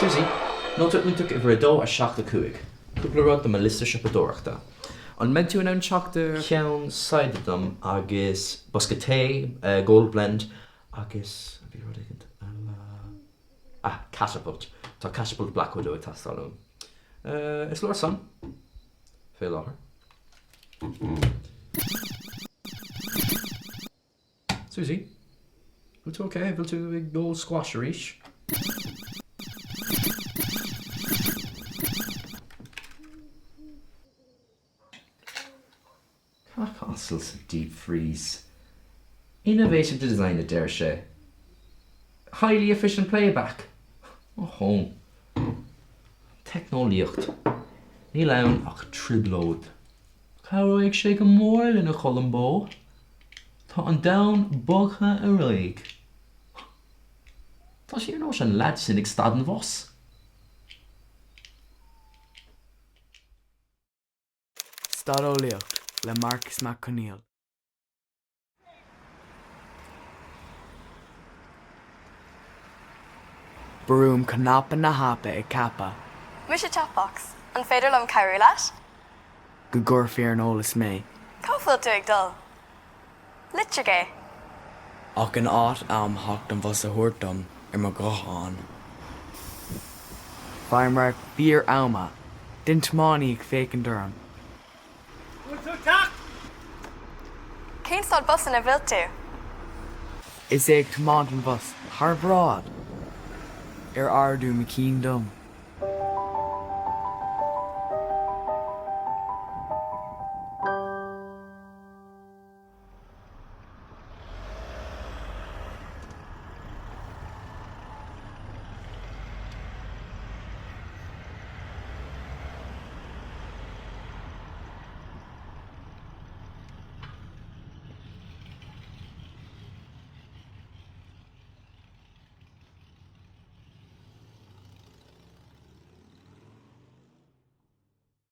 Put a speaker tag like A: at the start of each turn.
A: Susie, Nóta iontach uimhir 2, 7, 5. Cúpla rud do mo liosta siopadóireachta. An mbeidh tú in ann teacht ar cheann cider dom agus bosca tae, Gold Blend agus bhí rud éigin eile. Ah, Catapult. Tá Catapult Black Widow ag teastáil uaim. Is leor san fé láthair. Susie, bhfuil tú ok? Bhfuil tú ag ól squash arís? Cac asail sa deep freeze. Innovative design a deir sé. Highly efficient playback. Mo thóin. Teicneolaíocht. Níl ann ach trioblóid. Cabhróidh sé go mór linn a Cholambó. Tá an domhan bogtha ar aghaidh. Tá sé ar nós an leaid sin ag stad an bhus.
B: Staireolaíocht le Marcas Mac Conghail. Brúim cnaipe na haipe ag ceapadh.
C: Mise Chatbox. An féidir liom cabhrú leat?
B: Go gcuirfí ar an eolas mé.
C: Cá bhfuil tú ag dul? Litrigh é.
B: Ach in áit am theacht an bhus a thabhairt dom ar mo ghuthán. Faighim radharc fíor-ama den tiománaí ag féachaint orm.
D: Bhfuil tú ag teacht?
C: Cén stad bus ina bhfuil tú?
B: Is é ag tiomáint an bhus thar bráid ar ardú mo chinn dom.